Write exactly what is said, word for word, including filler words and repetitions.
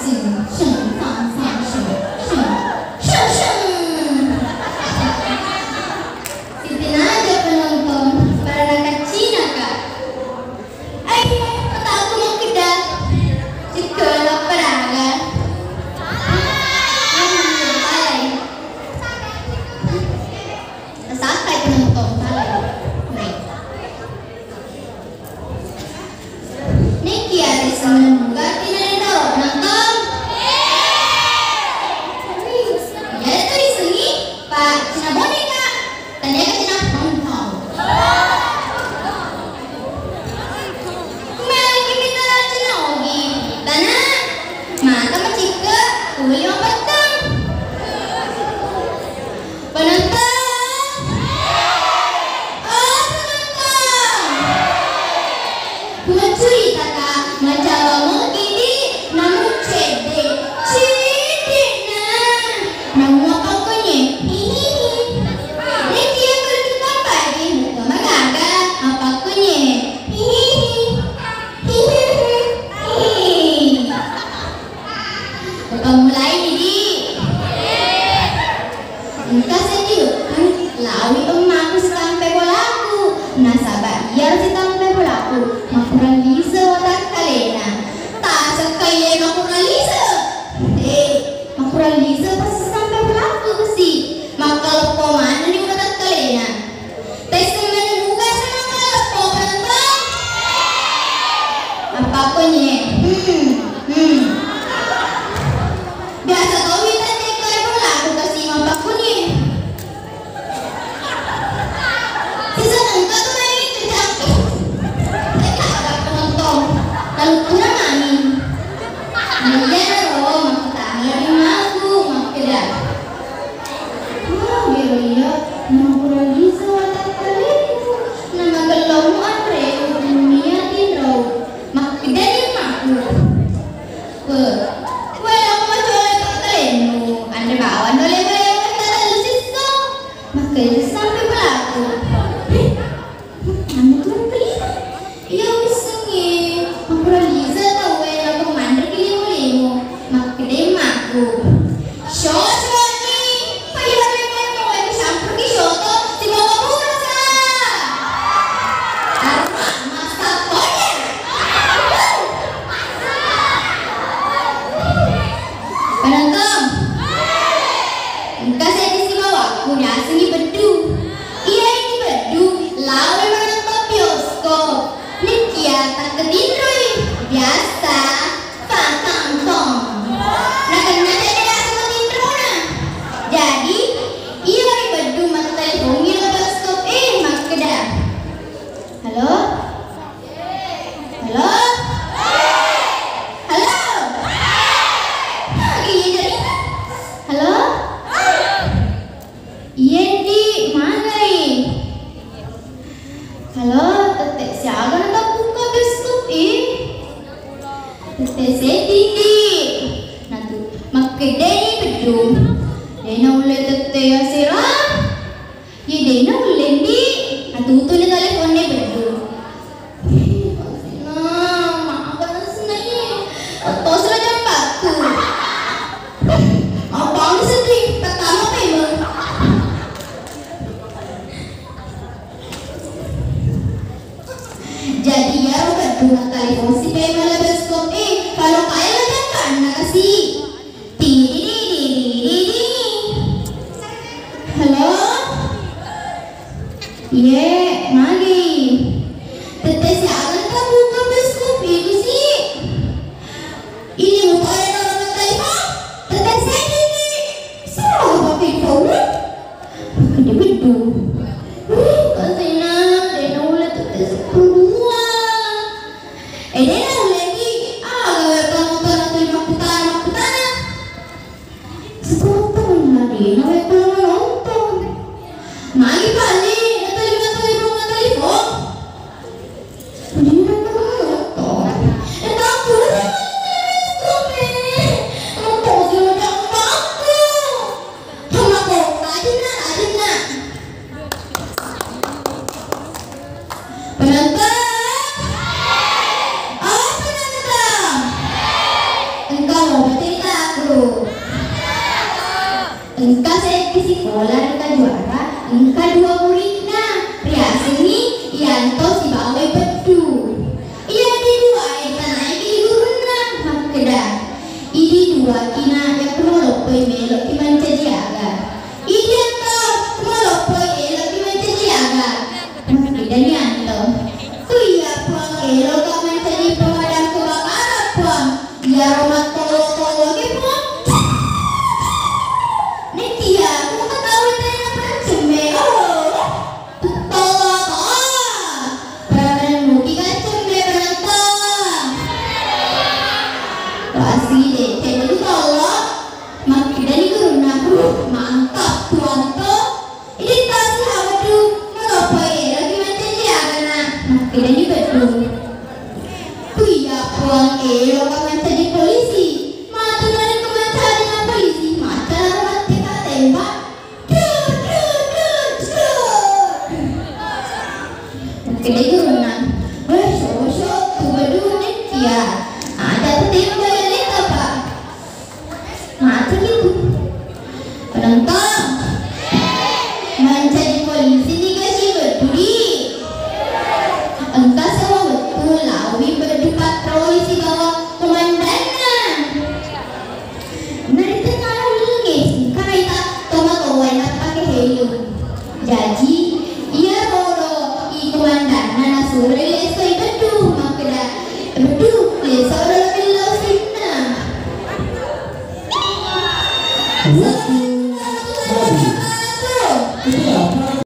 Seng, seng, sang, sang, seng, seng, seng, seng. Sitinaja penonton, pada nakaccinaka. Ai, mataku makkeda. Cikka lappa daga. Ai, alai. Tasakkai penonton, alai. Nekia risengnge muga tinaneng tau nonton? Iyatu risengngi pa cina boneka, tania ka cina nonton. Melaki mita cina ogi, tana mata macikka, tuli mapettang. Penonton! Oh, penonton! Kumacuritaka, macawa moki di, namu cedde, cedde na, namu mapakkonye, hihihi. Nekia perlu tambai, muka magaga, mapakkonye, hihihi, hihihi, hihihi. Engka mulai ni, Di. Engka seddi wettu, laowi emmaku sitampe bolaku. Nasaba iyaro sitampe bolaku, makkurang lise watakkalena. Tasekka iye makkurang lise. Eh, makkurang lise pas sitampe bolaku, si. Makkaleppo manenni watakkalena. Taisseng melo duka sama kalau penonton. Mappakkunye. Hmm, hmm. Biasa tau wita cekka ri bolaku kasi mappakkunye. Sisa engka tu main itu cakku. Cekka penonton. Lalu kurang angin. Nah, iya ro, makkutana ri maku, makkeda. Wah, wero iya, nakurang lise watakkalemu, namagellomu anreu, nennia tinrou. Makkedani emmaku, "Weh, weh, lako macola watakkalemu, anre bawang dole weh, weh, tatellu sisso." Makkeda sampe bolaku. Anu tu kelima. Iya wissengnge, makkurang lise tauwe lako manreki lemo-lemo. Makkeda emmaku, "Syo, syo ni, paja lemo-lemo wae kucampurki syoto sibawa burasa." Arma massappoja. Penonton. Engka seddi sibawaku riasengngi Beddu. Iyae ni Beddu, laoi manonton bioskop. Nekia takketinroi, biasa patangtong. Nakenna cedde asengngi tinrona. Jadi, iyaro Beddu mattelepongngi lao bioskop e makkeda, "Halo? Halo? Halo? Halo?" Iye, Ndi, magai? Halo, tette siaga natabbuka bioskop e? Tette seddi, Ndi. Natu, makkedai Beddu, de naulle tette asera. Iye, de naulle, Ndi. Natutuni teleponna Beddu. Nah, maga nasennai. Tosla jambakku. Apa sedih? Pertama pemeng. Jadi iyaro Beddu mattalipong si pemeng lao bioskop e, palokae lao jambakna kasi. Tididididididi. Halo? Iye, magi? Tette siaga natabbuka bioskop e, Ndi? Ini mutore noro mattalipong? Tette seddi, Ndi. Siapa telpon? Gede-gede. Wih, kasina, de naulle tette seppulo dua. Eh, de naulle, Ndi. Engka seddi sikola rikajuara, engka dua muridna, riasengngi Iyanto sibawa I Beddu. Iya di dua e tanaiki gurunna, makkeda, "Idi duaki na, yakku maloppoi meloki mancaji aga. Idi Iyanto, maloppoi eloki mancaji aga." Makkedani Iyanto, "Ku iya, Puang, eloka mancaji pemadam kebakaran, Puang. Iyaro mattolo-tolo ke, Puang." Nekia, ku ketahui tanya macam me. Oh, tolo-tolo. Peramenan muki kacang me penonton. Wasi deh, jadi tolo. Makkedani gurunna, "Uh, mantap, Puang to." Idi tasi Beddu, "Maloppoi eloki mancaji aga na?" Makkedani Beddu, "Ku iya, Puang, eloka mancaji polisi. Matu narekko mancaji na polisi, macca naro matti kala tembak. Dut, dut, dut, dut." Makkedai gurunna, "Weh, syowo-syowo tu Beddu nekia. Aja tu tembak ya leta, Pak." Macam itu. Penonton. Mancaji polisi niga si Beddu di? Engka sewwa wettu laowi Beddu patroli sibawa komandanna. Naritengngana ulungnge, engka naita tomatowae nappake helm. Jaji, iyaro i komandanna nasuroi leso i Beddu, makkeda, "Beddu, leso ro lao sinna."